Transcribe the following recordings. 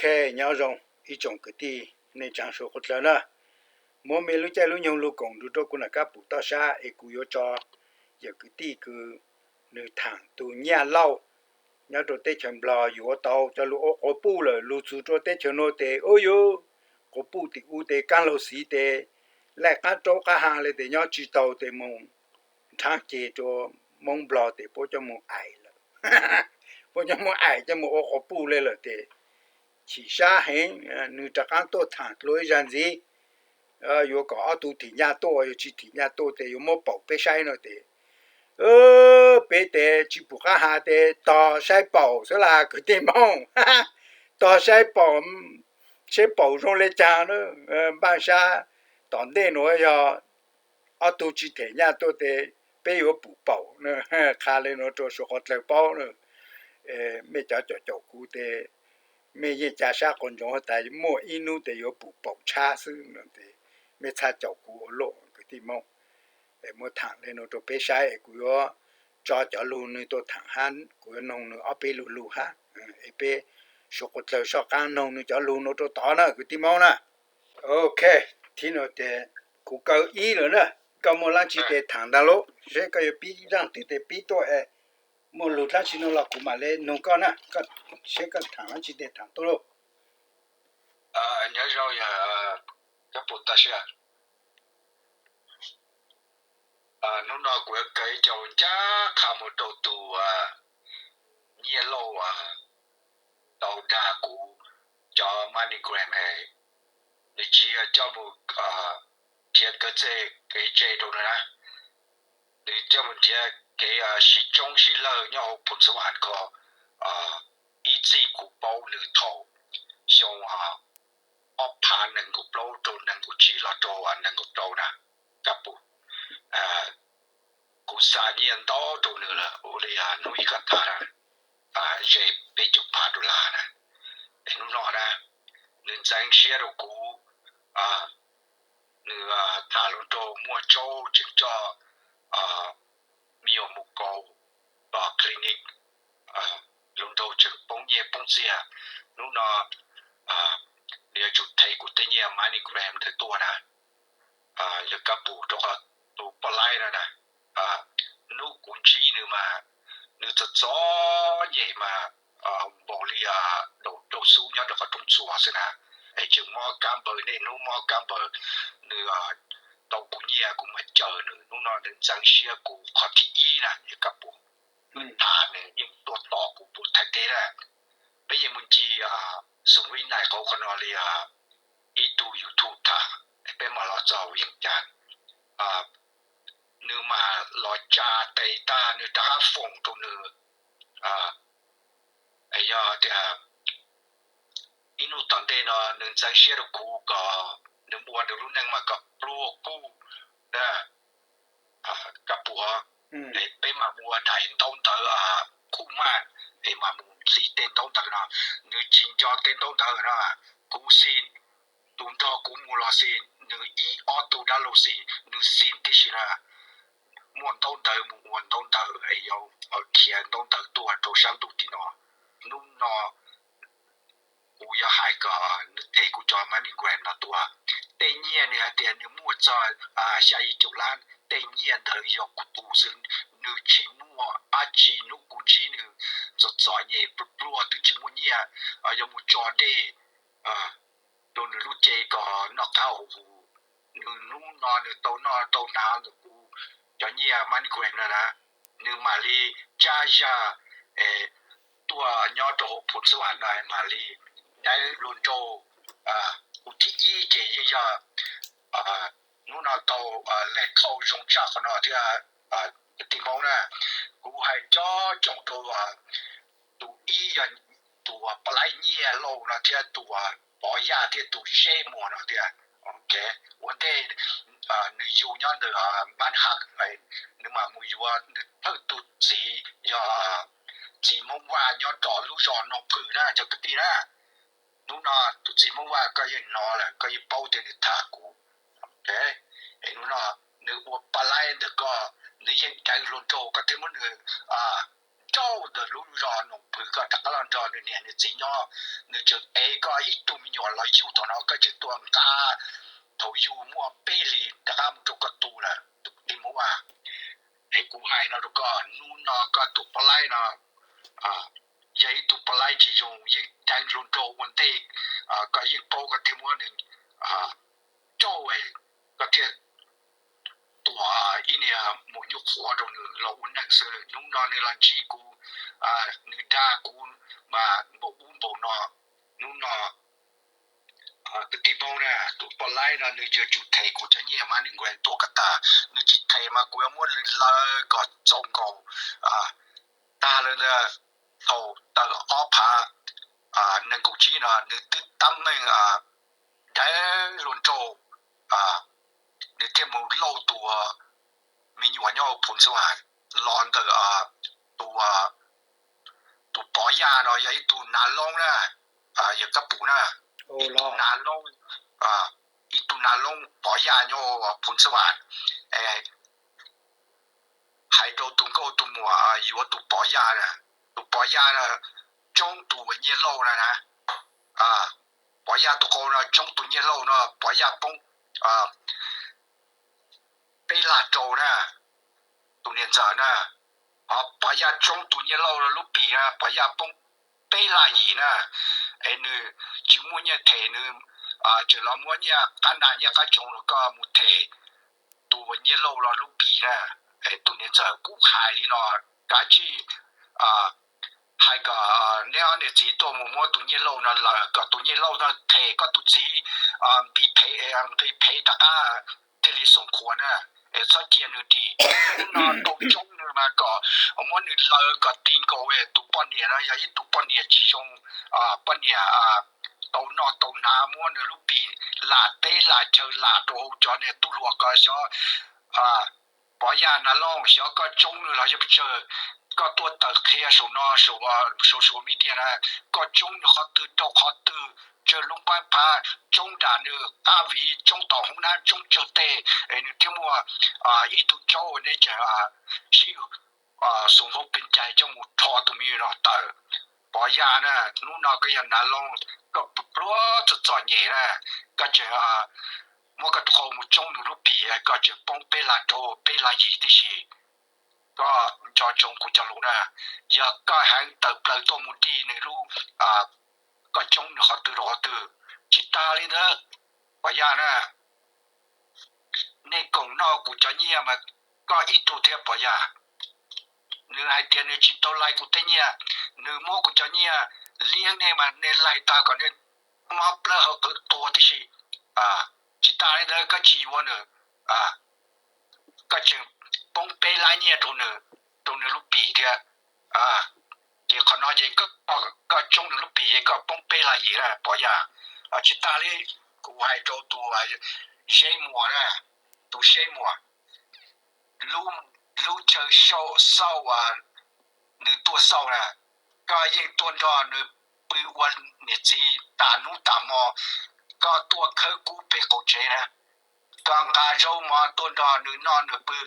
Nyob zoo ib tsoom kwv tij neej tsaa suav quas dlawg na, muab mej lub caij lub nyoog lug koom nrug rua kuv nam Kab Pum toj sab es kuv yuav tso yawm kwv tij kws nwg thaam tug nyaj lauj nyob rua teb chaws Nplog yuav tau coj lug ua quas puj lawm lug txug rua teb chaws nuav tes ua yuav quas puj tim u tes kaab laug xiv tes laij qaab raub qaab ha le tes nyob tsi taug tes moog nrhaab ceg rua Moob Nplog tes puab coj moog aim lawm, puab coj moog aim coj moog ua quas puj le lawm tes chim sab heev, nwg rov qaab tuaj thaam dlua ib zag ntxiv, yuav kom ob tug thim nyaj tuaj, yog tsi thim nyaj tuaj tes yuav muab paum peb saib no tes, peb tes tsi pum qaab has tes tog saib paum xwb las kwv tij Moob, tog saib paum, saib paum zoo le caag na, npaaj sab tom ntej nuav yog ob tug tsi thim nyaj tuaj tes peb yuav pum paum, qha le nuav rua suav quas dlawg paub na. Mej cov caum caum kuv tes mej yeej ca sab quas ntsoov has tas muaj ib nub tes yuav pum paum tshab xwb no tes mej txhaj caum kuv ua luaj kwv tij Moob. Muab thaam le nuav rua peb saib es kuv yuav tso cov lug nwg tuaj thaam hab kuv yuav noog nwg ob peb lug lug hab, es peb suav quas dlawg soj qaab noog nwg cov lug nuav rua tod na kwv tij Moob na. Ok, thib nuav tes kuv kaw ib lawm na, koj muaj dlaab tsi tes thaam ntag lauj, seb koj yuav pib zaaj twg tes pib tuaj es muaj lug dlaab tsi no los kuv mam le noog koj na, seb koj thaam dlaab tsi tes thaam tuaj lauj. Nyob zoo yog koj pum toj siab. Hnub no kuv yuav kaw ib co ncaj qha mus rau tus nyiaj lauj tau dag kuv cov MoneyGram es nws tsis yog coj mus nrhiav kev txawj kev ntse rau nws na, nws coj mus nrhiav kev sib tsoob sib lawg nyob hauv Phoos Xab Vam ko. Ib txij kuv paub nws thaum xyoo ob phav nees nkaum plaub rau nees nkaum tsib los rau nees nkaum rau na, koj pum, kuv xa nyiaj ntau rau nws lawm ua li hnub ib koj tham na, ze peb caug phav dollar na. Es hnub no na, nws ntxeev siab rau kuv, nws tham hluas nraug muaj tsaub tseem coj me nyuam mus kaus los clinic, hluas nraug tseem poob nyiaj poob txiag. Hnub no nws yuav tsum them kuv tej nyiaj MoneyGram ntawd tuaj na. Yog koj pum rau qhov tus poj laib no na, hnub kuv ntsib nws mas nws txom txom nyem mas npaum li daum rau xub nyob rau qhov rooj txuas xwb na. Es tseem mob kab npaws, niaj hnub mob kab npaws, nws tau kuv nyiaj kuv mam cawm nws. Hnub no nws ntxeev siab kuv qhov thib ib na, yog koj pum, nws tham nws yeej tuaj tos kuv pum Thaib teb na. Peb yeej mus ncig Xoo Vib Nais qauv qhov no li ib tug YouTube tham, peb mam los txog Vias Cas. Nws mam los tsa tes tag nws rov qab foom rau nws. Yog tias ib hnub tom ntej no nws ntxeev siab rau kuv kom nws mus ua nws lub neej mas kom pluag kuj, koj pum, peb mam mus ua daim ntaub ntawv kuj maj, es mam mus hliv tej ntaub ntawv no. Nws tsis nco tej ntaub ntawv no, kuv xij, tus nrog kuv mus los xij, nws ib ob tug dab laug xij, nws xij tib si na. Muaj ntaub ntawv mus ua ntaub ntawv es yuav khiav ntaub ntawv tuaj rau sab ntuj tim no. Hnub no kuv yuav hais kom nws them kuv cov MoneyGram no tuaj. Tej nyiaj nws hais tias nws muaj txog xya yim caum lab, tej nyiaj ntawd yog kuv tus xwb, nws tsis muaj dab tsi. Hnub kuv ntsib nws txom txom nyem pluag pluag twb tsis muaj nyiaj, yuav mus tso dej rau nws lub cev kom noj qab haus huv. Nws hnub no nws tau noj tau hnav ntawm kuv cov nyiaj MoneyGram no na, nws mam li tsab zag tuaj nyob rau hauv Phoos Xab Vam no mam li nyaib hluas nraug. Kuv thib ib ces yeej yog hnub no tau lem khau zoo tshaj qhov no thiab. Kwv tij Hmoob na, kuv hais coob coob rau tus ib yog tus pab laib nyiaj lauj no thiab tus Pov Yaj thiab tus Zeb Muas no thiab. Ua ntej nws yug nyob ntawm Mab Hav, nws mam mus yuav nws thawj tus txiv yog txiv Hmoob Vaj nyob rau lub zos Noo Phwm na cov kwv tij na. Hnub no tus txiv Hmoob Vaj koj yeej hnov lawm, koj yeej paub tias nws tham kuv. Es hnub no nws ua pab laib ntawm koj, nws yeej daws hluas nraug koj thiaj muab nws rau ntawm lub zos Noom Pw, koj rov qab los nrog nws niam nws txiv nyob, nws tseem ev koj ib tug me nyuam los yug thaum no, koj tseem tuaj nqa thaum yug muaj peb hlis rov qab mus rau koj tu lawm tus tij Hmoob a. Es kuv hais no rau koj, hnub no koj tus poj laib no yog ib tug poj laib tsis zoo, yeej deev hluas nraug ua ntej, koj yeej paub koj thiaj muab nws rauj, koj thiaj tuam ib niag mus nyuj qhuav rau nws los ua neej xwb. Hnub no nws los ntsib kuv, nws dag kuv mas npaum ub npaum no. Hnub no kwv tij Hmoob na, tus poj laib no nws yuav tsum them kuv cov nyiaj money grant tuaj kom tas, nws tsis them mas kuv yuav muab nws laws kom txaus nkaus. Tag lawm ntag, thaum tawm ob phav nees nkaum tsib no nws twb tab meeg deev hluas nraug, nws thiaj mus lauj tus me nyuam nyob Phoos Xab Vam los ntawm tus, tus Pov Yaj no yog ib tug nav loob na, yog kab pum na, ib tug nav loob, ib tug nav loob Pov Yaj nyob Phoos Xab Vam. Hais rau tus nkauj tus muam yuav tus Pov Yaj na, tus Pov Yaj na tsoob tus nyiaj lauj na na. Pov Yaj tus qau no tsoob tus nyiaj lauj no, Pov Yaj poob peb laj rau na, tus niam ntxawm na. Ho Pov Yaj tsoob tus nyiaj lauj no lub pim na, Pov Yaj poob peb laj yim na. Es nws tsis muaj nyiaj them, nws tseem los muab nyiaj qab nas nyiaj qab tsoos rau koj mus them tus nyiaj lauj no lub pim na. Tus niam ntxawm kuj hais li no, kav tsij hais kom neb ob niam txiv tuaj mus muab tus nyiaj lauj no lawm, kom tus nyiaj lauj no them koj tus txiv nqi phem, nqi phem rov qab thiaj li xoom qhuav na. Es txhob cia nws dim, hnub no tau tsoob nws mas kom muab nws laws kom ti nkaus. Tus poj niam no yog ib tug poj niam tsis zoo, poj niam tau noj tau hnav, muab nws lub pim lam teb lam chaw lam rau hauv cov niag tub hluas ko xyov. Pov Yaj nav loob, xyov koj tsoob nws los yog pes tsawg, koj tuaj tawm qhia saum no, saum social media na, koj tsoob nws qhov twg rau qhov twg, tsawg lub npab phav, tsoob nram nws qab viv, tsoob tom hoob nab, tsoob tsawg teg, es nws thiaj muaj ib tug caub, neb tseem sib xus npaub pees cai coj mus rho tus me nyuam no tawm. Pov Yaj na, hnub no koj yog nav loob, koj pluag txom txom nyem na, koj tseem muab koj tus qau mus tsoob nws lub pim, koj tseem poob peb laj rau peb laj yim tib si. Koj nco ntsoov kuv cov lus na, yog koj heev tawm plaws tuaj mus dig nws lub, koj tsoob nws qhov twg rau qhov twg. Tsis tas li ntawd, Pov Yaj na, nej koom noj kuv cov nyiaj mas koj ib tug thiab Pov Yaj. Nws hais tias nws tsis tau laig kuv tej nyiaj, nws muab kuv cov nyiaj liab nej mas nej laig tag kom nej mob plawv hauv qhov tuag tib si. Tsis tas li ntawd koj tsis yuav nws, koj tseem poob peb lab nyiaj rau nws, rau nws lub pim thiab. Ces qhov no ces koj tsoob nws lub pim es koj poob peb laj yim na Pov Yaj. Tsis tas li, kuv hais rau tus Zeb Muas na, tus Zeb Muas, lub chaw xauj nws tuaj xauj na, koj yeej tuaj nrog nws pw ua niam txiv tas hnub tas hmo, koj tuaj khawb kub pem qaum tsev na, koj nqa zaub mov tuaj nrog nws noj nws pw,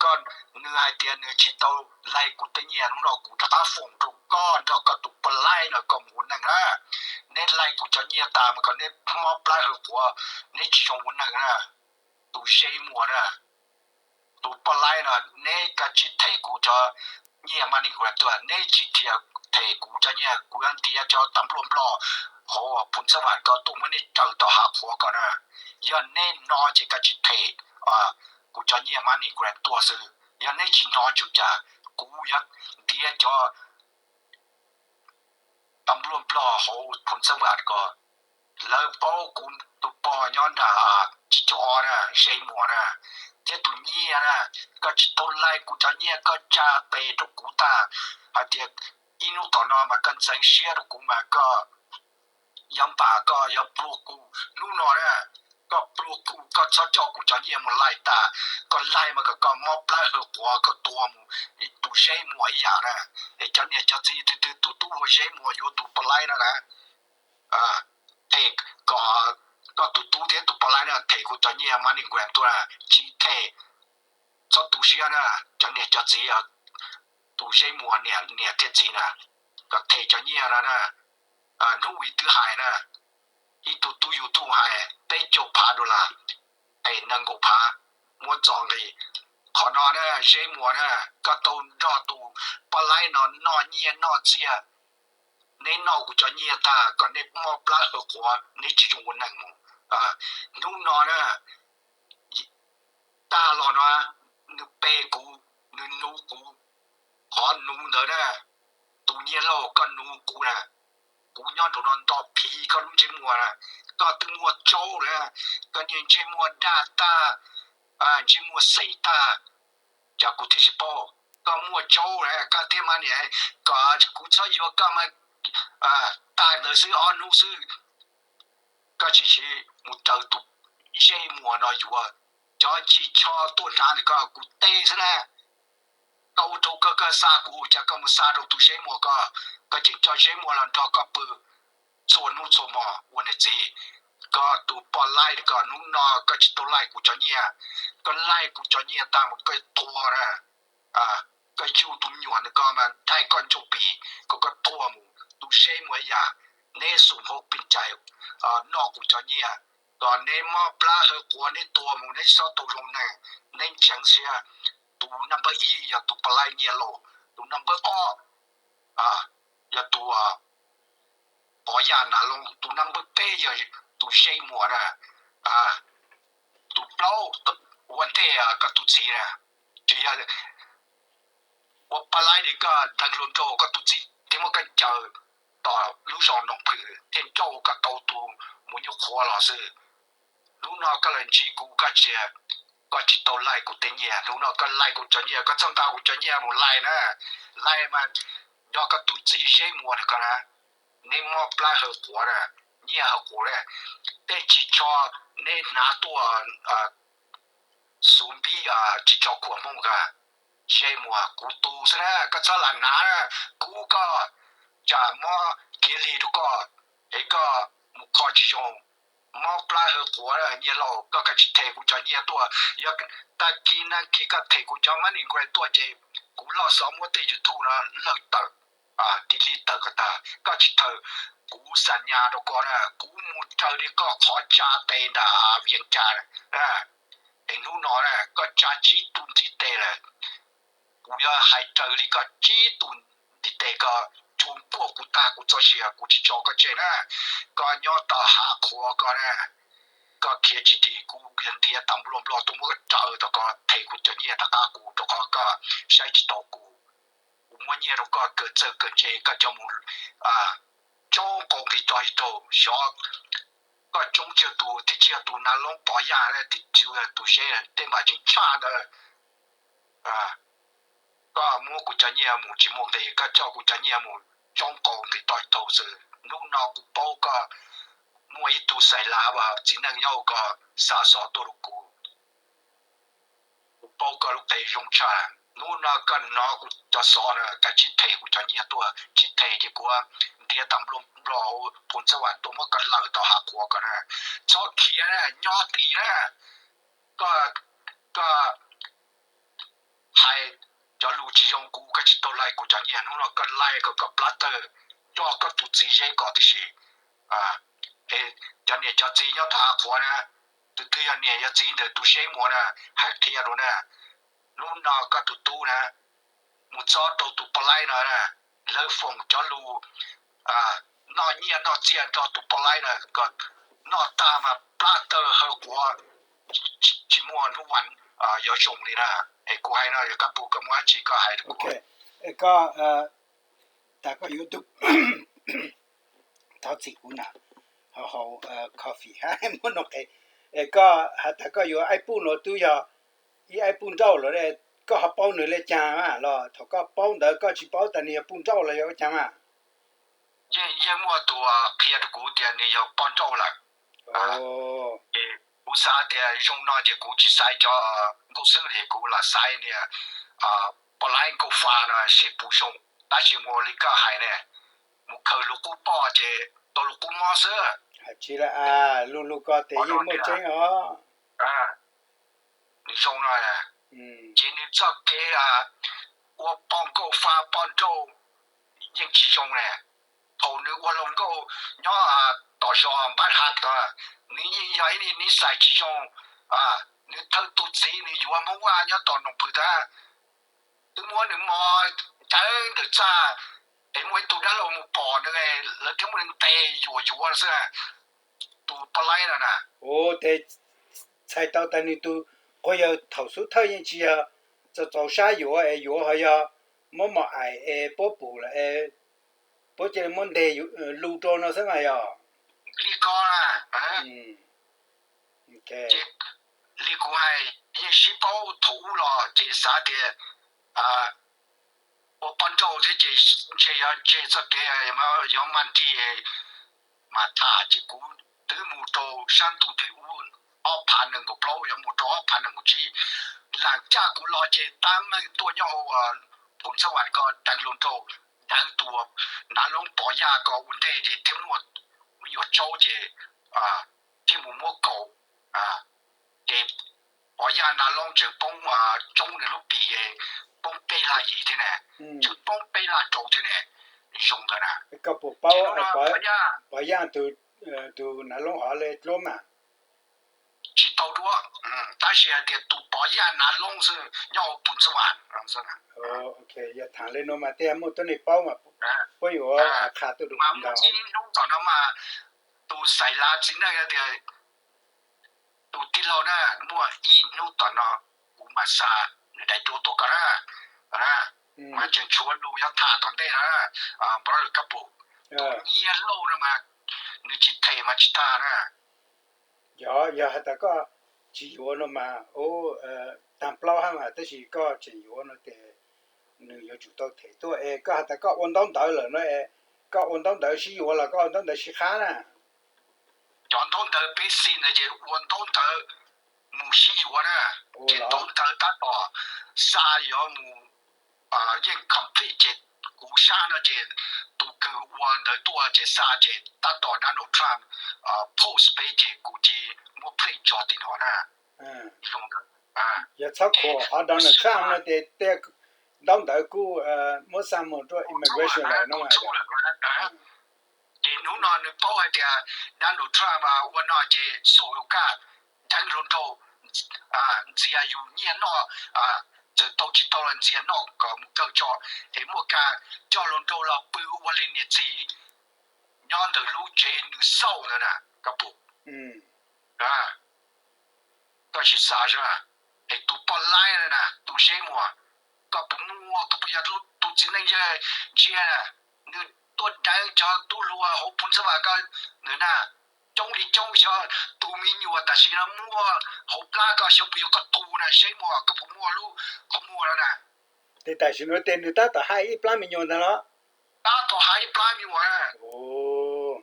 koj, nws hais tias nws tsis tau laig kuv tej nyiaj, hnub no kuv rov qab foom rau koj nrog koj tus poj laib no koj mus ua neej na. Neb laig kuv cov nyiaj tas mas kom neb mob plawv hauv qhuav, neb tsis zoo ua neej na. Tus Zeb Muas na, tus poj laib no, neb kav tsij them kuv cov nyiaj money grant tuaj, neb tsis them kuv cov nyiaj, kuv yuav ntiav cov tas npluaj nplog hauv Phoos Xab Vam ko tuaj muab neb raws tom hav qhuav ko na. Yog neb hnov ces kav tsij them kuv cov nyiaj money grant tuaj xwb, yog neb tsis hnov tsum cas, kuv yuav ntiav cov tas npluaj nplog hauv Phoos Xab Vam ko. Lawv paub kuv tus pog nyob nram tsib caug ob na, Zeb Muas na, thiab tus nyiaj na, koj tsis tau laig kuv cov nyiaj, koj tsa tes rau kuv tag hais tias ib hnub tom no mas koj ntxeev siab rau kuv mas koj yuav npam, koj yuav pluag kuv hnub no na. Koj pluag kuv, koj txhob coj kuv cov nyiaj mus laig tas, koj laig mas kom koj mob plawv hauv qhuav koj tuag mus, tus Zeb Muas ib yam na. Es cov niam cov txiv, twg twg tus tub hu Zeb Muas yuav tus poj laib no na, them kom koj tus tub thiab tus poj laib no them kuv cov nyiaj money grant tuaj, tsis them, txhob tu siab na. Cov niam cov txiv, tus Zeb Muas niam thiab txiv na, kom them cov nyiaj no na. Hnub ub twb hais na, ib tug tub YouTube hais peb caug phav dollar, es nees nkaum phav, muab txo nqi. Qhov no na, Zeb Muas na, koj tau nrog tus poj laib no noj nyiaj noj txiaj, neb noj kuv cov nyiaj tag kom neb mob plab hawv quav, neb tsis zoo ua neeg mus. Hnub no na, tag los no, nws pe kuv, nws nuv kuv. Qhov nuv ntawd na, tus nyiaj lauj, koj nuv kuv na, kuv nyob nraum no nto phiv koj lub ntsej muag na, koj twb muaj tsaub na, koj niag ntsej muag daj tag, ntsej muag xes tag, cas kuv thiaj tsis paub. Koj muaj tsaub na, koj thiaj mas niam kom kuv txhob yuav koj mas, tag ntawd xwb, ob hnub xwb, koj tsis mus raws tus Zeb Muas no yuav. Cov ris tsho tuaj hnav ntawm koj kuv teb xwb na. Tau rau koj, koj xa kuv, cas koj mus xa rau tus Zeb Muas ko, koj tseem coj Zeb Muas los nrog koj pw txhua hnub txhua hmo ua niam txiv. Koj tus poj laib ko, hnub no koj tsis tau laij kuv cov nyiaj, koj laij kuv cov nyiaj tag mus koj tuag na. Koj yug tus me nyuam ntawm ko mas daig koj ncauj pim kom koj tuag mus. Tus Zeb Muas ib yam, neb xum hauv pes tsawg noj kuv cov nyiaj, kom neb mob plab hawv quav, neb tuag mus, neb tsis txhob tau zoo neeg, neb ntseev siab. Tus number ib yog tus poj laib nyiaj lauj, tus number ob yog tus Pov Yaj Nas Loob, tus number peb yog tus Zeb Muas na, tus plaub ua ntej koj tus txiv na. Tsis yog ua poj laib li koj deev hluas nraug koj tus txiv thiaj muab koj ncaws tom lub zos Noo Phwm thiaj ncauj koj tau tus mus nyuj qhuav los xwb. Hnub no koj los ntsib kuv, koj tsis, koj tsis tau laij kuv tej nyiaj, hnub no koj laij kuv cov nyiaj, koj txhob nqa kuv cov nyiaj mus laij na. Laij mas nco koj tus txiv Zeb Muas na ko na, neb mob plab hawv quav na, nyiaj hawv quav na, tej ris tsho neb hnav tuaj xuv npib ris tsho khuam Hmoob ko. Zeb Muas, kuv tus xwb na, koj txhob lam hnav na, kuv koj, tsam mob kiag li rau koj, es koj mus kho tsis zoo, mob plab hawv quav. Nyiaj lauj, koj, koj tsis them kuv cov nyiaj tuaj, yog tag kis nag kis koj them kuv cov money gram tuaj ces kuv loj xov muab tej YouTube no lawm tawm, delete tawm kom tag. Koj tsis them, kuv xa nyas rau koj na, kuv mus raws li koj qhov tsa tes nram Vias Cas na, es hnub no na koj tsa tsib tug ntiv tes lawm, kuv yuav hais raws li koj tsib tug ntiv tes, koj tsuas npuaj kuv tag kuv txoj sia, kuv tsis tso koj tseg na. Koj nyob tom hav qhuav ko na, koj khiav tsis dim, kuv yuav ntiav tag npluag nplog tuaj muab koj raws tom ko, them kuv cov nyiaj rov qab kuv, rau qhov koj saib tsis taus kuv. Kuv muab nyiaj rau koj kawm txawj kawm ntse, koj coj mus tsoob qaug nqi rog ib raug, xyov koj tsoob tsis yog tus, twb tsis yog tus Nas Loob Pov Yaj, twb tsis yog tus Zeb, tej npam tseem tshaj ntawd. Koj muab kuv cov nyiaj mus tsis muaj nqis, koj coj kuv cov nyiaj mus tsoob qaug nqi rog ib raug xwb. Hnub no kuv paub koj muaj ib tug xais lav uas txiv neej nyob hauv ko xa xov tuaj rau kuv. Kuv paub koj lub qe zoo tshaj. Hnub no koj hnov kuv cov xov na, koj tsis them kuv cov nyiaj tuaj, tsis them ces kuv ntiav tag npluag nplog hauv phoo txab vas tuaj muab koj lawm tom hav qhuav ko na. Txhob khiav na, nyob tid na. Koj, koj hais cov lus tsis zoo kuv, koj tsis tau laij kuv cov nyiaj, hnub no koj laij kom koj plab tawg nrog koj tus txiv Zeb ko tib si. Cov niam cov txiv nyob tom hav qhuav na, tus twg yog niam yog txiv ntawm tus Zeb Muas na, hais qhia rau na. Hnub no koj tus tub na, mus txob rau tus poj laib no, lawv foom cov lus noj nyiaj noj txiaj nrog tus poj laib no, kom noj tag mas plab tawg hawv quav, tsis muaj hnub vas yuav zoo li na. Es kuv hais no yog koj pum koj muaj dab tsi koj hais rau kuv. Koj, tas koj yuav, thov txim kuv na, haus coffee muab no qe. Koj has tas koj yuav aib puj no twb yog ib aib puj nrauj lawm, koj ho paub nws li cas mas los thaum koj paub ntawd koj tsis paub tas nws yog puj nrauj los yog ua cas mas? Yeej, yeej muaj tus qhia rau kuv tias nws yog poj nrauj lawm. Kuv xav tias zoo no ces kuv tsis xaiv cov nkauj xwb li, kuv lam xaiv niag poj laib nkauj fa no seb puas zoo. Tab sis mus li koj hais ne, mus khaws lus qub poj ces tau lus qub mob xwb. Tsis, lus lus ko tes yeej muaj tseeb os. Nws zoo no, ces nws txoj kev ua poj nkauj poj nrauj yeej tsis zoo ne. Thaum nws ua hluas nkauj nyob tom zos npab ha tod, nws yeej yog ib nij xais tsis zoo, nws thawj tus txiv nws yuav Hmoob Vaj nyob tom Noom Phwm tag, twb muab nws mos cawv ntawm txaj, es muaj ib tug dab laug mus pom nws, lawv thiaj muab nws ntes yuam yuav xwb. Tus poj laib no na. Ua tes txhais tau tas nws tus quas yawg thaum xub thawj yeej tsis yog txaus txaus sab yuav es yuav ho yog muab mos aim es puab pum lawm es puab cia li muab ntes lug rau no xwb mas yog. Li ko na. Ces li kuv hais, yeej sib paub thaum ub los ces xav tias ua poj nrauj thiab ces ntshe yuav tseg txoj kev yuav mag nrig, mas tham ces kuv twb mus rau sab ntuj tim ub ob phav nees nkaum plaub yuav mus rau ob phav nees nkaum tsib. Lam caj kuv los ces tab meeg tuaj nyob hauv Phoos Xab Vam ko deev hluas nraug, deev tus Nav Loob Pov Yaj ko ua ntej ces thiaj muaj me nyuam tsaub ces thiaj mus muab kaum, ces Pov Yaj Nav Loob tseem poob, tsoob nws lub pim, poob peb laj yim thiab ne, tseem poob peb laj rau thiab ne. Zoo ntawd na. Koj puas paub Pov Yaj tus, tus Nav Loob hov le dluab mas? Tsis tau dua, tab sis hais tias tus Pov Yaj Nav Loob xwb nyob hauv Phoos Xab Vam. Yog tham li no mas tej muaj tuab neeg paub mas puab yuav qha tuaj rau kuv ntag. Ib hnub tom no mas tus Xais Lav txiv neej tias tus tij laug na, muaj ib hnub tom no kuv mam xa nws daim duab tuaj koj na. Mas tseem tshuav lus yuav tham tom ntej na, brother Kab Pum. Tus Nyiaj Lauj no mas nws tsis them mas tsis tag na. Yog, yog has tas koj tsis yuav no mas, u, tag plaub hab mas, tab sis koj tseem yuav no ces nws yuav tsum tau them tuaj es koj has tas koj ua ntaub ntawv lawm no es, koj ua ntaub ntawv sib yuav los koj ua ntaub ntawv sib qhab na? Cov ntaub ntawv peb xi ntawd ces ua ntaub ntawv mus sib yuav na. Ces ntaub ntawv tab tom xa yuav mus, yeej complete ces kuv sab no ces tus kws ua ntawd tuaj ces xa ces tab tom Donald Trump post peb ces kuv cia muab print tso tim no na. Yog txhob khuam qhov Donald Trump no ces tej ntaub ntawv kuj muab xa mus rau immigration lawm no. Ces hnub no nws paub hais tias Donald Trump ua no ces xum lus kaj deev hluas nraug, ntxias yus nyiaj noj, txawm tau tsis tau los ntxias noj kom mus kawg tso, es muaj kas coj hluas nraug los pw ua li niam txiv nyob ntawm lub tsev nws xauj ntawd na, koj puas? Koj sim xav saib, es tus poj laib na, tus Zeb Muas, koj puas muaj, koj puas yog tus txiv neej yawg ntsia, nws tuaj deev cov tub hluas hauv Phoos Xab Vam ko ntawd na, coob li coob xyov tus me nyuam tam sim no muaj hauv plab ko xyov puas yog koj tus na Zeb Muas, koj puas muaj lub qhov muag no na? Ces tam sim no ces nws tab tom hais ib plab me nyuam ntag los? Tab tom hais ib plab me nyuam.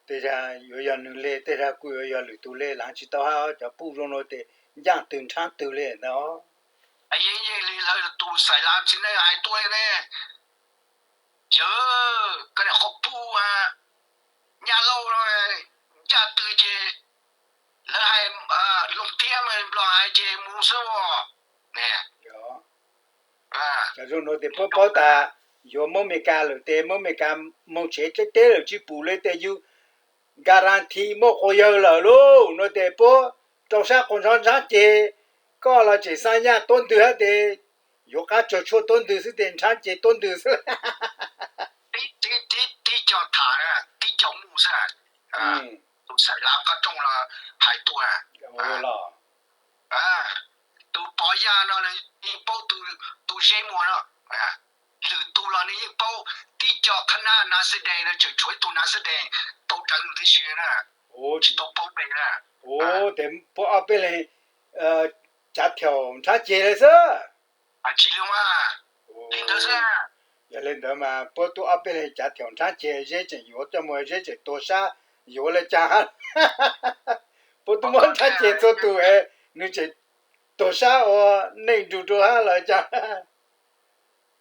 Tej zag yuav yog nws le, tej zag kuj yuav yog lwm tus le, lav tsis tau hab cov puj zoo no ces ncaaj twg nrhav twg le ntag. Yeej yeej li lawv tus Xais Lav txiv neej hais tuaj ne, yawg, koj niam qhuav puj, Nyab Lauj no, ncaaj twg ces lawv hais Looj Tiab, Nplog hais ces mus xwb. Cov zoo no ces puab paub tas yuav Moob Amelikas lawm ces Moob Amelikas moog tsev dleb dleb lawm tsis pum le ces yug guarantee muaj quas yawg lawm lauj no ces puab rau sab quas nrhav nrhav ces koj los tseem xa nyaj tuab ntwg hab ces yuav qab tsaug tshuaj tuab ntwg xwb ces nrhav ces tuab ntwg xwb. Tib co tham, tib co mus xwb. Tus Xais Lav qab rooj no hais tuaj, tus Pov Yaj no yeej paub, tus Zeb Muas no, lwm tus los nws yeej paub, tib co qhab nab Nav Xab Dees no tseem tshuav ib tug Nav Xab Dees tau deev tib si na, tsis tau paub npe na. Tes puab ob peb leeg cav thiaum nrhav ceg le xwb. Tsis li mas, li ntawd xwb. Yog li ntawd mas puab tub ob peb leeg cav thiaum nrhav ceg, Zeb tseem yuav coj mus, Zeb tseem tuag sab yuav le caag hab? Puab tub muab nrhav ceg txhua tus es nws tseem tuag sab ua neej nrug rua hab los caag?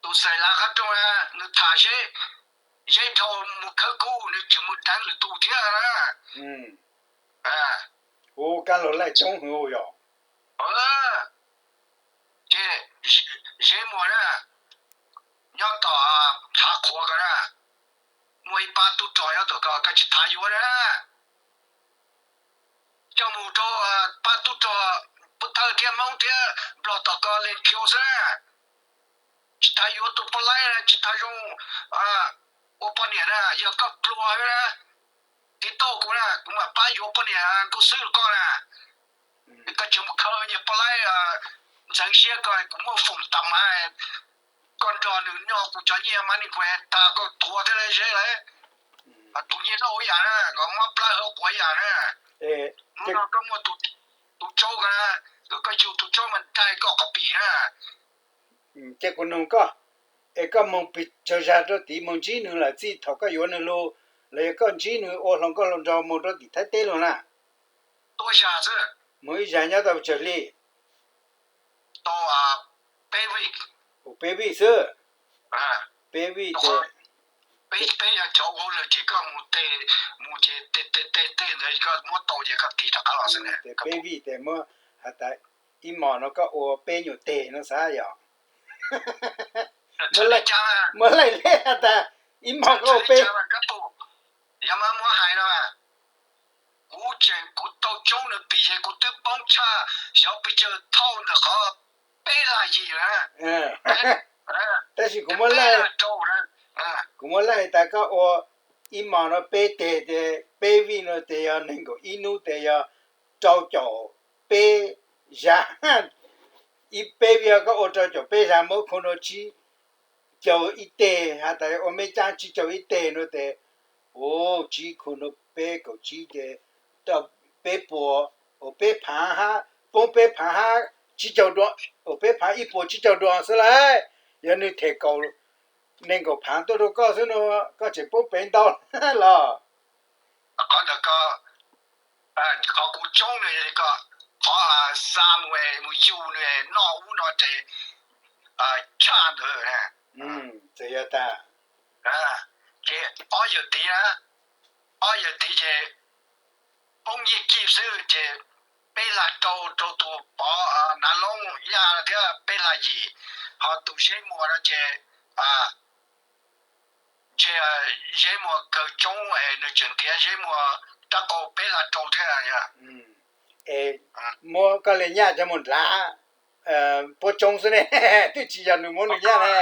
Tus Xais Lav qab rooj na, nws tham Zeb, Zeb dhau mus khawb kub, nws tseem mus deev lwm tus thiab na. Ua kab laug laij coob hwv yog. Ces Zeb Muas na, nyob tom Hav Qhuav ko na, muaj ib pab tub rog nyob tom ko, koj tsis txhob yuav na. Coj mus rau pab tub rog Pub Thawj thiab Hmoob thiab Nplog tom ko leej khiu xwb na. Tsis txhob yuav tus poj laib, tsis txhob zoo ua poj niam na, yog koj pluag na. Tiv tauj kuv na, kuv mam pab yuav poj niam nkaus xwb rau koj na. Koj tsis mus khaws niag poj laib ntxeev siab ko, kuv muaj foom tam mas, koj nrog nws noj kuv cov nyiaj mas nws kuv tas koj tuag thiab lawm Zeb lawm. Tus nyiaj lauj ib yam na, koj mob plab hauv quav ib yam na. Hnub no koj muaj tus tsaub ko, koj yug tus tsaub mas dai koj qhov pim na. Ces kuv nug koj, es koj moog pes tsawg zag rau tid moog ntsib nws lawm txij thaum koj yuav nws lug, los yog koj ntsib nws ua hluas nkauj hluas nraug moog rau tim Thaib teb lug na? Moog ib zag nyob tau pes tsawg hli? Ua peb vij xwb. Peb vij tes, peb cov ua lawm ces koj mus tes, mus ces tes tes tes tes ntawd koj muab tau ces koj tig rov qab los xwb na. Peb vij tes muab has tas ib hmos no koj ua peb nyuam teg no xav yog? Muab laij leb has tas ib hmos koj ua peb. Yog mas muab hais no, kuv tseem kuv tau tsoob nws pim ces kuv twb poob tshaj xyov pes tsawg thaum ntawm qhov peb lag yim lawm. Tab sis kuv muab laij, kuv muab laij tas koj ua ib hmos no peb teg ces peb vij no tes yog nees nkaum ib hnub tes yog rau caum peb zag. Ib peb vij koj ua rau caum peb zag muab khu rau tsib caug ib teg, has tas ua meb caab tsib caug ib teg no tes, ua tsib khu rau peb kaum tsib ces peb puas, ua peb phaav hab, poob peb phaav hab tsib caug dua, ua peb phaav ib puas tsib caug dua xwb lauj. Yog nws them kaum, nees nkaum phaav tuaj rau koj xwb no, koj tseem poob pem ntau los. Qhov ntawd ko, qhov kuv tsoob nws, qhov xa mus mus yug nws noj ub no ces tshaj ntawd. Txawm yog tas ces ob yawm tid, ob yawm tid ces poob nyiaj kij xwb ces peb lag rau rau tus Pov Nav Loob Yaj thiab peb lag yim, ho tus Zeb Muas no ces ntshe Zeb Muas kawg tsoob es nws tseem ntiav Zeb Muas rab qau peb lag rau thiab. Es muab koj li nyaj coj mus nrhav puab tsoob xwb ne, twb tsis yog nws muab nws nyaj ne.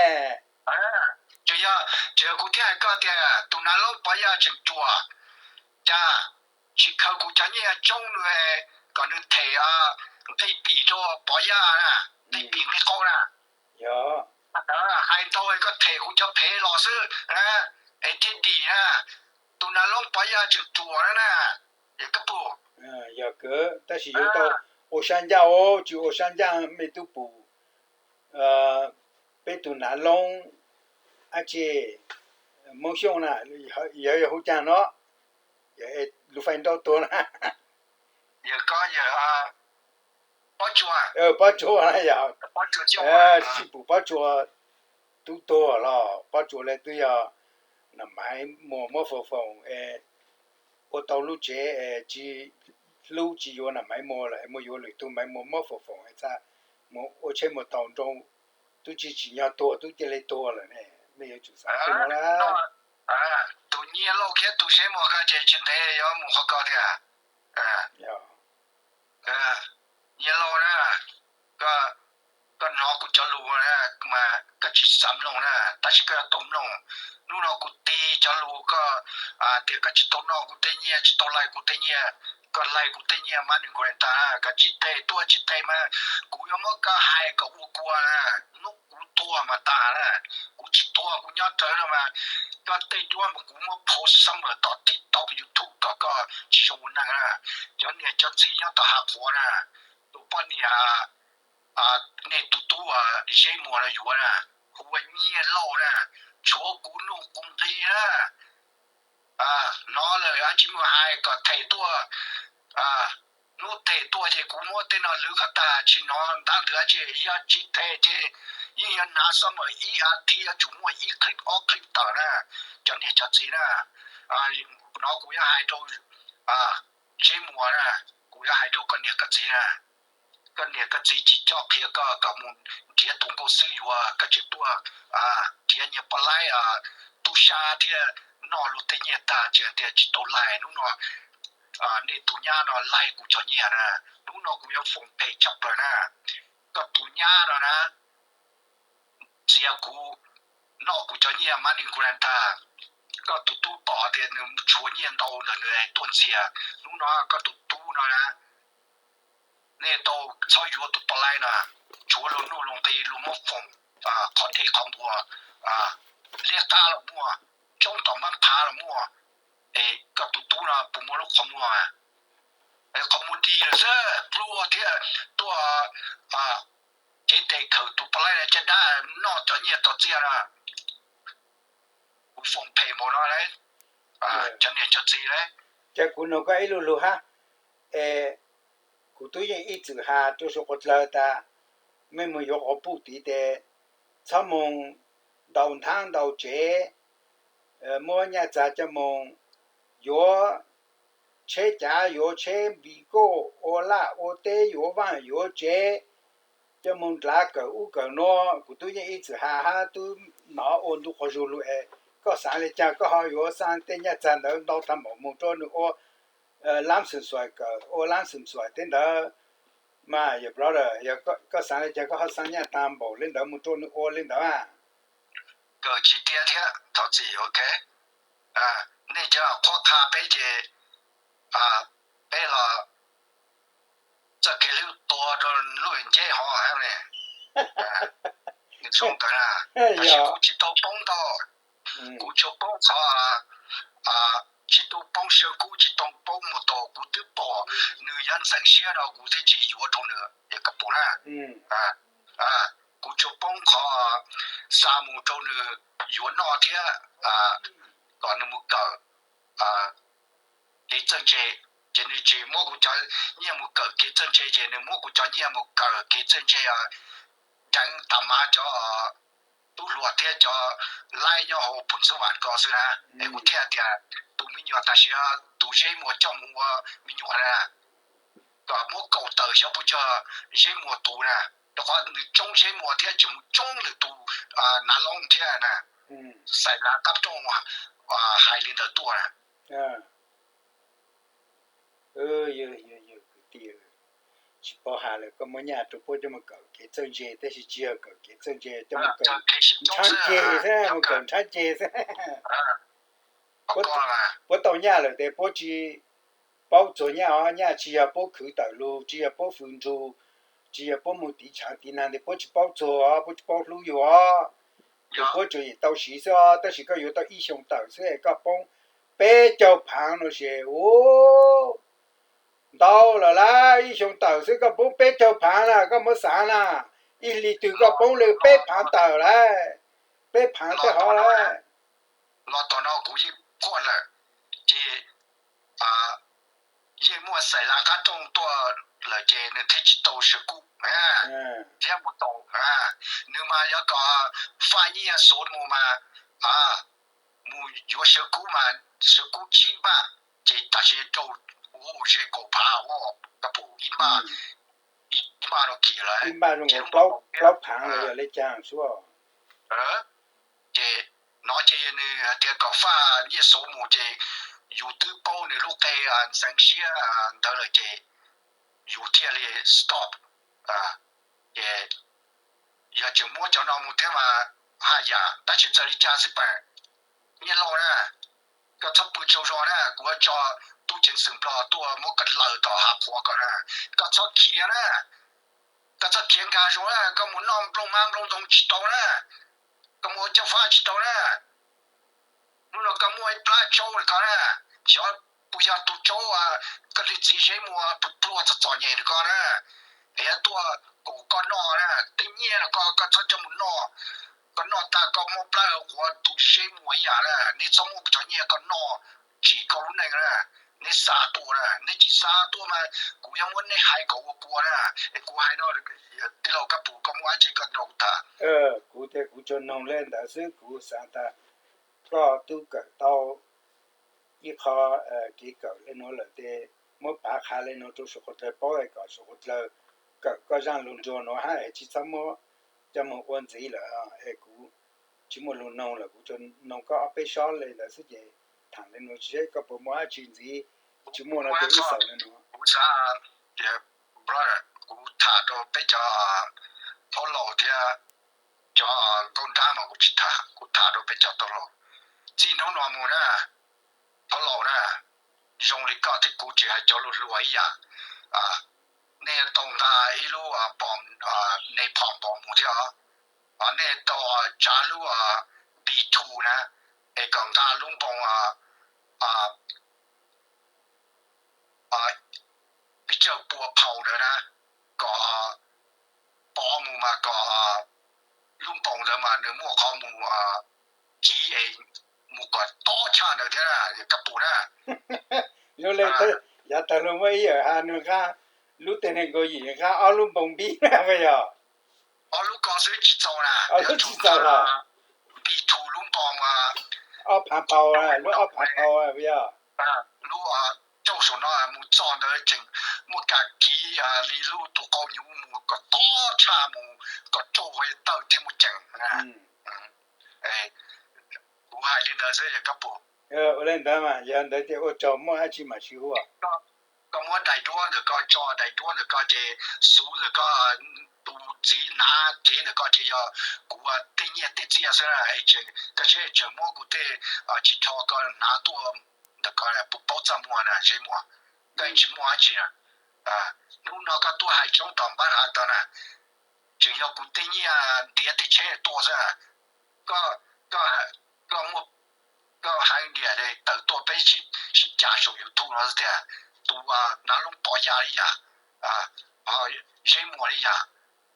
Tseem yog, tseem yog kuv thiaj hais koj tias tus Nav Loob Pov Yaj tseem ruam, cas tsis khaws kuv cov nyiaj tsoob nws kom nws them nqi pim rau Pov Yaj na, nqi pim nqi qau na. Hais ntau koj them kuv cov phev los xwb es thiaj dim na. Tus Nav Loob Pov Yaj tseem ruam na na. Yog kawg, tab sis yuav tau ua sab ncaj os, tsis ua sab ncaj mej tub pum peb tus Nav Loob ab tsi Moob Xyooj na, yog yog hu caag no, lus fais nrau tuag na. Pob Tsuas na yog, sib pum Pob Tsuas tub tuag los Pob Tsuas le twb yog Nam Maiv Muas muab foom foom es ua tau lub tsev es tsis hlub tsis yuav Nam Maiv Muas lawm es muaj yuav lwm tug Maiv Muas muab foom foom es txha mus ua tsheb muag tau nroo, tub tsis tsim nyog tuag tub cia li tuag lawm ne. Mej yuav tsum xav txog no na. Tus Nyiaj Lauj thiab tus Zeb Muas ko ces tsis ntev yuav mus qhov ko tiag. Nyiaj Lauj na, koj hnov kuv cov lus na, mas koj tsis xav mloog na, tab sis koj yuav tau mloog. Hnub no kuv tig cov lus koj tias koj tsis tau noj kuv tej nyiaj, tsis tau laig kuv tej nyiaj, koj laig kuv tej nyiaj mas nws kuv tag, koj tsis them tuaj tsis them mas kuv yuav muab koj hais kom ua kua na. Hnub kuv tuag mas tag na, kuv tsis tuag kuv nyob rawv no mas koj tej duab mas kuv muab post summer tom TikTok YouTube kom koj tsis zoo ua neeg na. Cov niam cov txiv nyob tom Hav Qhuav na, tus poj niam nej tus tub Zeb Muas no yuav na, hu ua Nyiaj Lauj na, tshuav kuv nuj kuv nqi na. Hnov lawm dab tsi mus hais kom them tuaj. Hnub them tuaj ces kuv muab tej no lwv kom tag, tsis hnov ntab ntawd dab tsi. Yog tsis them ces yeej yuav hnav summer ib as thiv yuav tsum muaj ib clip ob clip tawm na, cov niam cov txiv na. Hnov kuv yuav hais rau Zeb Muas na, kuv yuav hais rau koj niam koj txiv na. Koj niam koj txiv tsis coj qhia koj kom mus nrhiav tus nkauj xwb yuav, koj tseem tuaj nrhiav nyias poj laib tub sab thiab noj luag tej nyiaj tag, tsis tias tsis tau laig. Hnub no nej tus nyab no laig kuv cov nyiaj na, hnub no kuv yuav foom phem tshaj plaws na. Koj tus nyab no na, txiav kuv, noj kuv cov nyiaj mas nim kuv la tag. Koj tus tub pom tias nws tshuav nyiaj ntau ntawm nws tuaj ntxias. Hnub no koj tus tub no na, nej tau txhob yuav tus poj laib no, tshuav luag nuj luag nqi, luag muab foom qhov dej qhov npua, liab qab los muaj, tsoob tom npab phav los muaj. Es koj tus tub no puas muaj lub qhov muag? Qhov muag dig lawm xwb, pluag thiab tuaj cev tes khawm tus poj laib caj dab noj cov nyiaj tom txiaj no. Kuv foom phem npaum no, cov niam cov txiv lawm. Ces kuv nug koj ib lu lug hab, es kuv tub yeej ib txwm has rua sua quas dlawg tas, mej moog yuav quas puj tid tes txhob moog ntaus nthab ntaus tsev, muab nyaj txag coj moog yuav tsheb cav, yuav tsheb npis koj, ua laj ua teb, yuav vaaj yuav tsev, coj moog nrhav kawm ub kawm nuav. Kuv tub yeej ib txwm has hab tub nov ua ntu quas zug lug es koj xaav le caag koj ho yuav xaa tej nyaj txag ntawd ntau tag npaum moog rua nws ua lab xwm xuam kawm, ua lab xwm xuam tej ntawd mas, yog brother, yog koj xaav le caag koj ho xaa nyaj tag npaum le ntawd moog rua nws ua le ntawd a? Kawm tsis tiav thiab thov txim, ok. Nej cov qhuab qha peb ces peb los txoj kev hlub tua rau lub nceb hov ne. Nws zoo ntawd na, tab sis kuv tsis tau poob ntau, kuv tsuas poob qhov tsis tau poob sab kub, tsis tau poob mus tau, kuv twb pom nws yuav ntxeev siab no kuv thiaj tsis yuav rau nws, yog koj pum na. Kuv tsuas poob qhov xa mus rau nws yuav noj thiab kom nws mus kawm kev txawj ntse, ces nws tsis muab kuv cov nyiaj mus kawm kev txawj ntse, ces nws muab kuv cov nyiaj mus kawm kev txawj ntse deev tas mas cov tub hluas thiab cov laib nyob hauv pum ntxub vam ko xwb na. Es kuv thiaj tias tus me nyuam tam sim no tus zeb muag coj mus ua me nyuam na, kom muab kaum tawm xyov puas cog zeb muag tus na, rau qhov nws tsoob zeb muag thiab tseem mus tsoob lwm tus nav loob thiab na. Xais lav qab rooj hais li ntawd tuaj na. Yog, yog, yog kwv tij, tsis paub has lawm, koj muab nyaj rau puab coj mus kawm kev txawj ntse, tab sis tsis yog kawm kev txawj ntse, coj mus kawm nrhab nce xwb, mus kawm nrhab nce xwb. Puab tau nyaj lawm tes puab tsis paub txuag nyaj os, nyaj tsis yog puab khwv tawm lug, tsis yog puab fwv nrug, tsis yog puab mus tiv tshaav tiv naag tes puab tsis paub txuag, puab tsis paub hlub yug os. Ces puab tsuas yeem tau siv xwb os, tab sis koj yuav tau ib xyoos tawm xwb es koj poob peb caug phaav no ces, u, ntau lawm lauj, ib xyoos tawm xwb koj poob peb caug phaav na, koj muab xaav na, ib hlis twg koj poob le peb phaav tawm lauj, peb phaav tej hov lauj. Los tom no kuv yeej quaj lawm, ces yeej muaj xais lav qab rooj tuaj lawm ces nws thiaj tsis tau sawv kub thiab mus tau. Nws mas yuav kom faj nyiaj xuv mus mas mus yuav sawv kub mas sawv kub tsib npaj, ces tam sim rau ua ze kaum phav, koj pum ib npaj, ib npaj no kis lawm, plaub phaav los yog le caag xwb. Ces no ces nws hais tias kom faj nyiaj xuv mus ces yus twb paub nws lub qe ntxeev siab ntawd lawm ces yus thiaj li stop. Ces yog tseem muab cov no mus thiab mas haj yam, tab sis txawm li cas xij peem, Nyiaj Lauj na, koj txhob pw tsaug zog na, kuv yuav tso tub ceev xwm Nplog tuaj muab koj laws tom hav qhuav ko na. Koj txhob khiav na, koj txhob khiav nkag zoo na, koj mus noj nplooj hmab nplooj ntoo tsis tau na, koj mus ua caj faj tsis tau na. Hnub no koj muaj ib plab tsaub rau koj na, xyov puas yog tus tsaub koj li txiv Zeb Muas pluag txom txom nyem rau koj na, es yuav tuaj kom koj noj na, tej nyiaj no koj txhob coj mus noj, koj noj tag koj mob plab quav tus Zeb Muas ib yam na, neb txhob muab kuv cov nyiaj koj noj tsim koj lub neej na, neb xa tuaj na, neb tsis xa tuaj mas kuv yuav muab neb hais kom ua kua na, es kuv hais no, tij laug Kab Pum koj muaj dab tsi koj nrog kuv tham. Kuv tias kuv tsuas noog le ntawd xwb, kuv xav tas koj twb kawm tau ib qho kev kawm le nuav lawm tes muab pav qha le nuav rau suav quas dlawg paub kom suav quas dlawg kawm koj zaj lug nruag nuav hab es tsi txhob muab coj moog ua ntxiv lawm es kuv tsi muaj lug noog lawm, kuv tsuas noog koj ob peb sob le ntawd xwb ces thaam le nuav tsi seb koj puas muaj dlaab tsi ntxiv, tsi muaj no ces wb xaus le nuav. Kuv xav tias, brother, kuv tham rau peb cov thaub laus thiab cov nkauj nrab mas kuv tsis tham, kuv tham rau peb cov thaub laus. Txij hnub no mus na, thaub laus na, zoo li koj thiab kuv tsis hais cov hluas hluas ib yam, nej tau nqa ib lub npoo, nej phom npoo mus thiab os, nej tau tsa lub B two na, es kom nqa lub npoo peb caug pua phaus ntawd na, kom pov mus mas kom lub npoo ntawd mas nws muaj qhov mus kiv es mus kom tob tshaj ntawd thiab na, koj pum na. Zoo le, yav tag luag muaj ib yawm has nws nqa lub tej neeg nkaus yim nqa ob lub npoo npib na puas yog? Ob lub ko xwb tsis txaus na, ob lub tsis txaus los, B two lub npoo, ob phav phaus, lub ob phav phaus puas yog? Lub rauj saum no mus txog ntawd tseem muaj kas kiv li lub tus qau nyuv mus kom tob tshaj mus kom rauj tawm thiab mus ceem. Kuv hais li ntawd xwb koj pum. Ua le ntawd mas yog ntawd ces ua tsaug, muaj dab tsi mam sib hu. Koj muab daim duab ntawm koj tso, daim duab ntawm koj ces xuv ntawm koj, tus txiv hnav cev ntawm koj ces yog kuv tej nyiaj tej txiaj xwb na. Koj saib tseem muab kuv tej tsis tho koj hnav tuaj ntawm koj puas paub txaj muag na Zeb Muas? Koj tsis muaj dab tsi na. Hnub no koj tuaj hais tshoob tom npab hav tod na, tseem yog kuv tej nyiaj ntiav tej tsheb tuaj xwb. Koj, koj muaj, koj hais tias tawm tuaj peb sib cav saum YouTube no xwb tiag, tus hnav lub pov yaj li yam Zeb Muas li yam,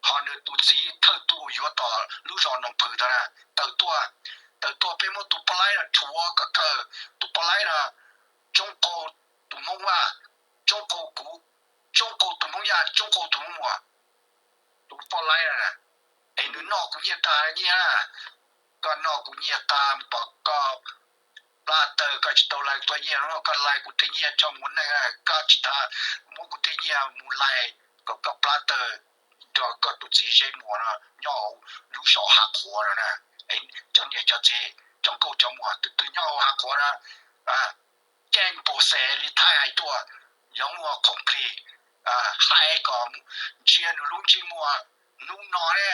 ho nws tus txiv thawj tug yuav tom lub zos Noos Phwm tod na, tawm tuaj, tawm tuaj peb muab tus poj laib no rhuav kom kawg, tus poj laib no tsoob qau tus Hmoob Vaj, tsoob qau kuv, tsoob qau tus Hmoob Yaj, tsoob qau tus Hmoob Muas, tus poj laib no na. Es nws noj kuv nyiaj tag nyiaj na, koj noj kuv nyiaj tag pom koj plab tawg, koj tsis tau lais tuaj nyiaj no, koj lais kuv tej nyiaj tso mus ua neej, koj tsis tas muab kuv tej nyiaj mus lais kom koj plab tawg, nrog koj tus txiv Zeb Muas no nyob hauv lub zos Hav Qhuav no na. Cov niam cov txiv, cov nkauj cov muam, tus twg nyob hauv Hav Qhuav no, ceeb pus xes li Thaib hais tuaj, yuav muaj khoom plig, hais kom ntsia nws lub ntsej muag. Hnub no ne,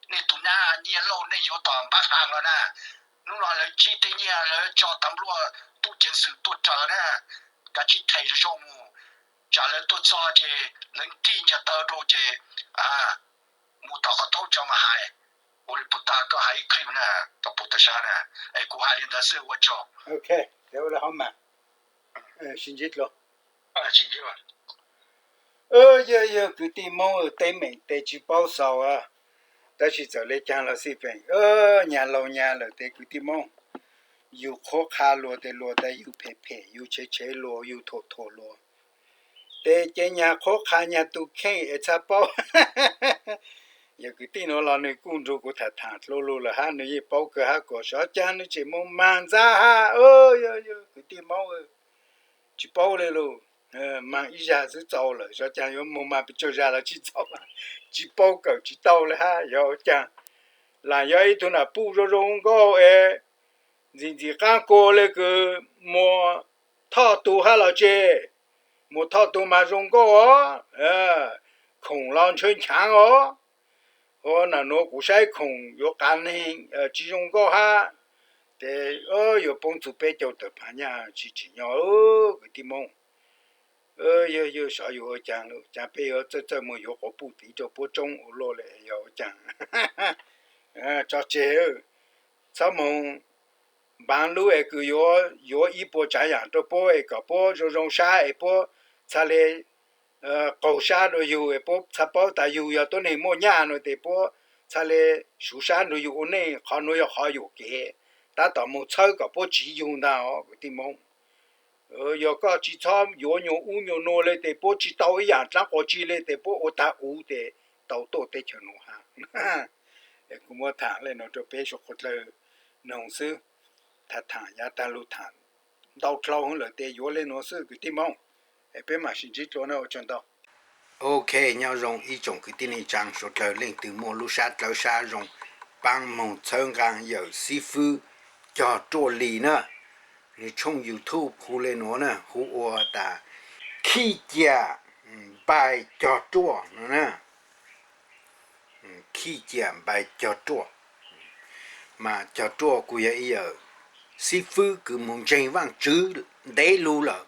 nej tus nab nyiaj lauj nej yuav tom npab hav los na, hnub no lawv tsib tej nyiaj lawv tso tas npluaj tub ceev xwm tuaj raws na, kav tsij them zoo mus, tsam lawv tuaj txog ces lawv nrig ncaws taw rau ces mus tom qhov taub tso mas hais. Ua li puas tas koj hais ib clip na, koj puas tau saib na? Es kuv hais li ntawd xwb, ua tsaug. Yog yog kwv tij Hmoob teeb meem tes tsis paub xaus, tab sis txawm le caag los xij peem, nyag laus nyag lawm tes kwv tij Hmoob, yug qhuab qha luag tes luag tas yug phem phem, yug tshev tshev luag, yug thuam thuam luag, tes ces nyag qhuab qha nyag tus kheej es txhaj paub. Yog kwv tij nuav los nwg kuj nrug kuv tham tham dlua lug lawm hab, nwg yeej paub kawg hab, kuas xyov caag nwg tseem moog mag ntxab hab. Yog yog kwv tij Hmoob, tsis paub le lug, mag ib zag xwb txaus lawm, xyov caag yuav moog mag pes tsawg zag los tsis txaus, tsis paub kawm tsis tau le hab. Yog ua caag, lam yog ib tug nam puj zoo zoo nkauj es ntxim ntxim qaab kua le kws Muas Thoj tug hab los tseg. Muas Thoj tug mas zoo nkauj os, khoom los ntshaw nchaav os. Ua nam nuav kuv saib khoom yuav qav neeg tsis zoo nkauj hab, tes yuav poob txug peb caug tawm phaav nyaj tsis tsim nyog kwv tij Moob. Yog yog xyov yuav ua caag, caag peb yuav txawj txawj moog yuav quas puj tiv rau puab tsoob ua luaj le, yog ua caag. Tso tseg, txhob moog npaav lub es kws yuav yuav ib puas tsaav yaam rau puab es kom puab zoo zoo sab es puab txhaj le qaug sab dua yug es puab txhaj paub tas yug yog tuab neeg muaj nyaj nuav tes puab txhaj le suv sab nrug yug ua neej. Qhov nuav yog qhov yuam kev, tab tom moog txhawb kom puab tsiv yug ntag os kwv tij Moob. Yog koj tsis txhob yuav nyuas ub nyuas nuav le tes puab tsis tau ib yaam dlaab quas tsi le tes puab ua tag uv tes tau tuaj teb chaws nuav hab. Kuv muab tham le nuav rau peb suav qhuav dlawg noog xwb, tham tham yav taag lug tham ntau dlhau lawm tes yuav le nuav xwb kwv tij Moob. Es peb mam sib ntsib dlua na, ua tsaug ntau. Ok, nyob zoo ib tsoom kwv tij neej tsaa suav dlawg, leej twg muaj lub sab dlawb sab zoo paab moog txhawb nqaa yawm xib fwb Cog Ruaj Lis na. Nws tshooj YouTube hu le nuav na, hu ua tas Khij Ciam Npais Cog Ruaj no na. Khij Ciam Npais Cog Ruaj. Mas Cog Ruaj kuj yog ib yawm xib fwb kws moog ntseeg Vaajtswv ntev lug lawm.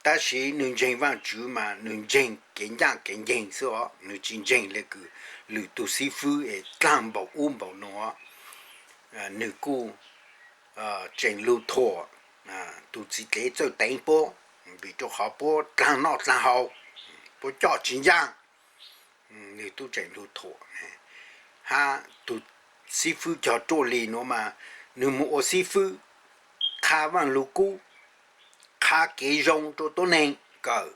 Tab sis nws ntseeg Vaajtswv mas nws ntseeg kev ncaaj kev nceeg xwb os, nws tsis ntseeg le kws lwm tug xib fwb es dlaag npaum ub npaum nuav. Nws kuj tseem lug thuam tug txiv dlev Txawj Teev puab, vim rau qhov puab dlaag noj dlaag haus, puab coj tsis ncaaj. Nws tub tseem lug thuam, hab tug xib fwb Cog Ruaj Lis nuav mas nws moog ua xib fwb qha Vaaj Lug Kub, qha kev zoo rua tuab neeg kawm,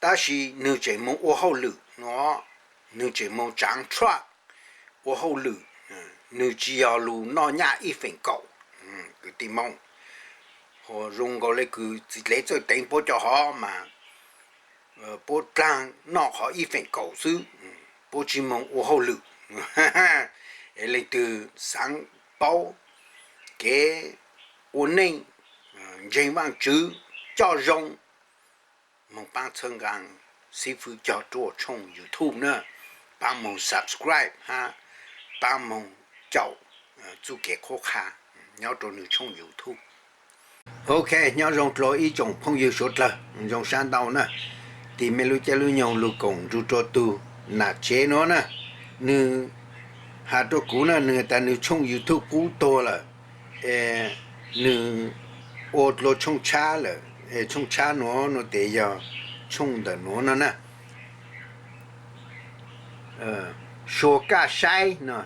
tab sis nws tseem moog ua hauj lwm nuav, nws tseem moog tsaav truck ua hauj lwm, nws tsis yog lug noj nyaj ib feem kaum. Kwv tij Moob, hu zoo nkaus le kws txiv dlev Txawj Teev puab cov hov mas puab dlaag noj qhov ib feem kaum xwb, puab tsis moog ua hauj lwm. Es leej twg xaav paub kev ua neej, ntseeg Vaajtswv, coj zoo, moog paab txhawb nqaa xib fwb Cog Ruaj tshooj YouTube na, paab moog subscribe hab paab moog caum txuj kev qhuab qha nyob rua nws tshooj YouTube. Ok, nyob zoo dlua ib tsoom phooj ywg suav dlawg, zoo sab ntau na. Tim mej lub caij lub nyoog lug koom nrug rua tug nam tsev nuav na, nws has rua kuv na, nws tas nws tshooj YouTube qub tuag lawm, es nws ua dlua tshooj tshab lawm, es tshooj tshab nuav nuav tes yog tshooj ntawm nuav no na. Sua Kaj Saib no,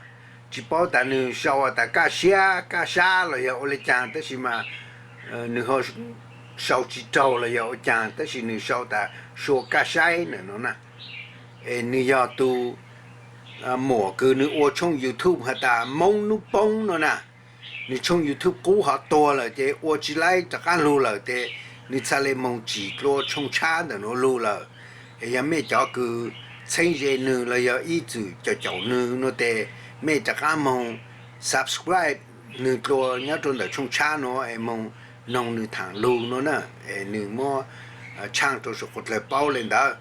tsis paub tas nws sau tas Kaj Siab, Kaj Sab los yog ua le caag, tab sis mas nws ho sau tsis raug los yog ua caag, tab sis nws sau tas Sua Kaj Saib ntawm no na. Es nws yog tug muam kws nws ua tshooj YouTube has tas Moob Nub Poob no na. Nws tshooj YouTube qub ho tuag lawm ces ua tsis laib rov qaab lug lawm tes nws txhaj le moog tsim dlua tshooj tshab ntawm nuav lug lawm. Es yog mej cov kws txheeb ze nws los yog ib txwm caum caum nws nuav tes mej rov qaab moog subscribe nws dlua nyob rua ntawm tshooj tshab nuav es moog noog nws thaam lug nuav na, es nws muab tshaaj rua suav quav dlawg paub le ntawd.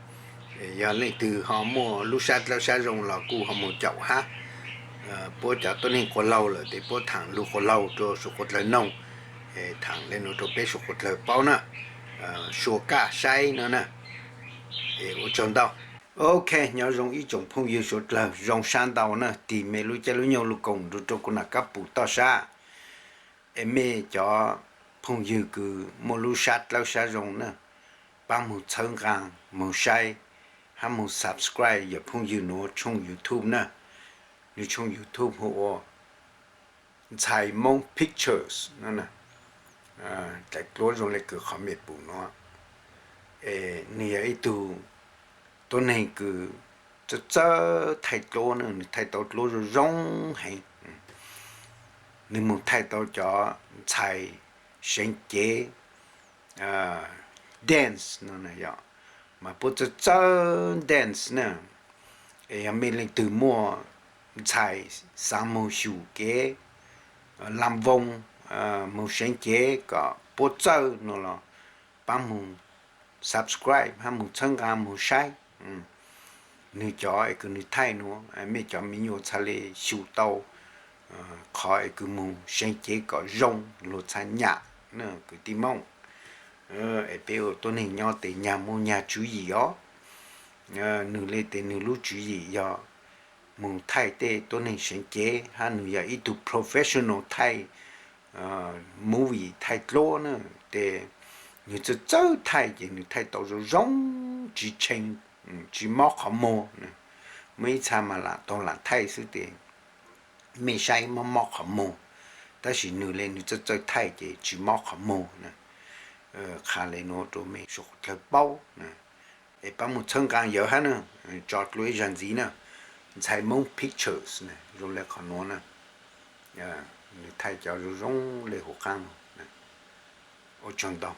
Yog leej twg ho muaj lub sab dlawb sab zoo los kuj ho moog caum hab, puab cov tuab neeg quas laug lawm tes puab thaam lug quas laug rua suav quav dlawg noog, thaam le nuav rua peb suav quav dlawg paub na. Sua Kaj Saib no na. Ua tsaug ntau. Ok, nyob zoo ib tsoom phooj ywg suav dlawg, zoo sab ntau na. Tim mej lub caij lub nyoog lug koom nrug rua kuv nam kab pum toj sab. Es mej cov phooj ywg kws muaj lub sab dlawb sab zoo na, paab moog txhawb nqaa, moog saib, hab moog subscribe yawm phooj ywg nuav tshooj YouTube na. Nws tshooj YouTube hu ua Ntxhais Moob Pictures no. Daim duab zoo le kws qhov mej pum nuav. Es nws yog ib tug tuab neeg kws txawj txawj thaij duab na, nws thaij tau duab zoo zoo heev. Nws moog thaij tau cov ntxhais seev cev dance no yog, mas puab txawj txawj dance na. Es yog mej leej twg muaj ntxhais xaav moog xyum kev lam voos, moog seev cev kom puab txawj no los paab moog subscribe hab moog txhawb nqaa moog saib. Nwg cov es kws nwg thaij nuav, mej cov me nyuam txhaj le xyum tau qhov es kws moog seev cev kom zoo luag txhaj nyam na kwv tij Moob. Es peb ua tuab neeg nyob tes nyag muaj nyag tswv yim os. Nwg le tes nwg lub tswv yim yog moog thaij tej tuab neeg seev cev hab nwg yog ib tug professional thaij movie thaij duab na, tes nwg txawj txawj thaij ces nwg thaij tau zoo zoo, tsis tshee, tsis mob qhov muag. Muaj ib txha mas lam taug lam thaij xwb tes mej saib mob mob qhov muag, tab sis nwg le nwg txawj txawj thaij ces tsis mob qhov muag na. Qha le nuav rua mej suav dlawg paub na. Es paab moog txhawb nqaa yawg hab na, tso dlua ib zag ntxiv na, Ntxhais Moob Pictures na, zoo le qhov nuav na. Nwg thaij cov zoo zoo le huv qaab no. Ua tsaug ntau.